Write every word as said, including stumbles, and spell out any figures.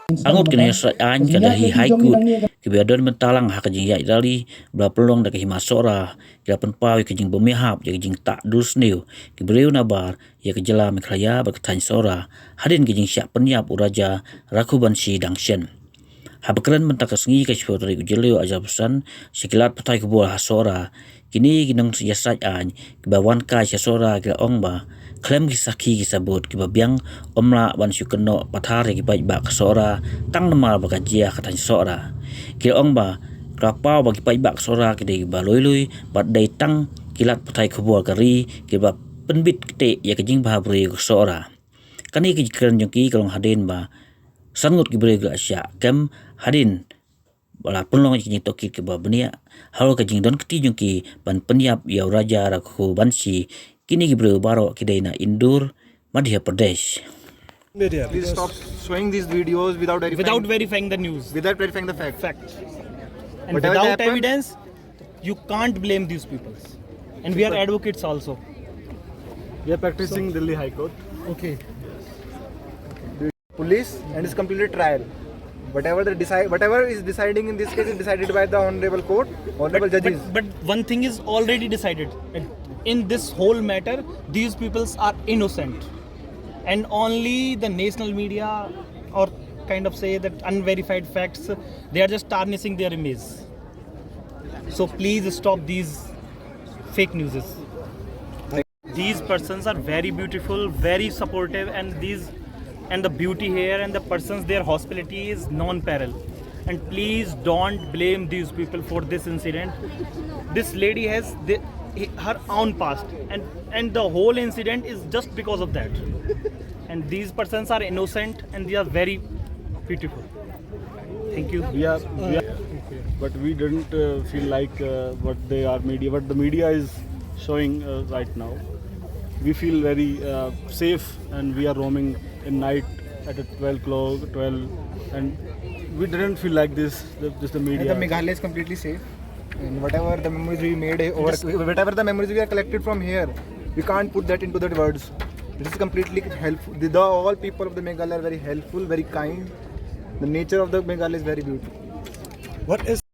Arngut ki nongïasaid aiñ ka Delhi High Court kiba ïadon bynta lang ha ka jingïaid rally ba la pynlong da ka Hima Sohra, ki la pynpaw ïa ka jingbym ïahap ïa ka jingtah dusniew ki briew nabar ïa ka jylla Meghalaya bad ka thaiñ Sohra hadien ka jingshah pynïap u Raja Raghuvanshi Dangshyan. Haba kren mynta ka sngi ka shiphew tarik u Jylliew arhajar arphew san sha ki lad pathai khubor ha Sohra, kine ki nongïasaid aiñ kiba wan kai sha Sohra ki la ong ba khlem ki sakhi ki sabut kiba biang, ym lah ban shu kynnoh pathar ïa ki paidbah ka Sohra tang namar ba ka jia ha ka thaiñ Sohra. Ki la ong ba ka la paw ba ki paidbah ka Sohra ki dei kiba lui lui bad dei tang ki lad pathai khubor ka ri kiba pynbit ktieh ïa ka jingbha briew ka Sohra. Kane ka jingkren jong ki ka long hadien ba san ngut ki briew ki la shah kem hadien ba la pynlong ïa ka jingtohkit kaba bniah halor ka jingdon kti jong ki ban pynïap ïa u Raja Raghuvanshi. Kine ki briew baroh ki dei na Indore, Madhya Pradesh. Please stop showing these videos without verifying, without verifying the news. Without verifying the fact. Fact. And without evidence, you can't blame these people. And we are advocates also. We are practicing Delhi High Court. Okay. Police and it's completely trial. Whatever the decide, whatever is deciding in this case is decided by the honorable court, honorable but, judges. But, but one thing is already decided. In this whole matter, these peoples are innocent. And only the national media, or kind of say that unverified facts, they are just tarnishing their image. So please stop these fake newses. These persons are very beautiful, very supportive, and these and the beauty here and the persons, their hospitality is non-parallel. And please don't blame these people for this incident. This lady has the, her own past, and and the whole incident is just because of that. And these persons are innocent and they are very beautiful. Thank you. We are, we are but we didn't uh, feel like uh, what they are media, what the media is showing uh, right now. We feel very uh, safe and we are roaming in night at a twelve o'clock, twelve, and we didn't feel like this. The, this the media. The Meghalaya is completely safe. And whatever the memories we made over, whatever the memories we are collected from here, we can't put that into the words. This is completely helpful. The, the all people of the Meghalaya are very helpful, very kind. The nature of the Meghalaya is very beautiful. What is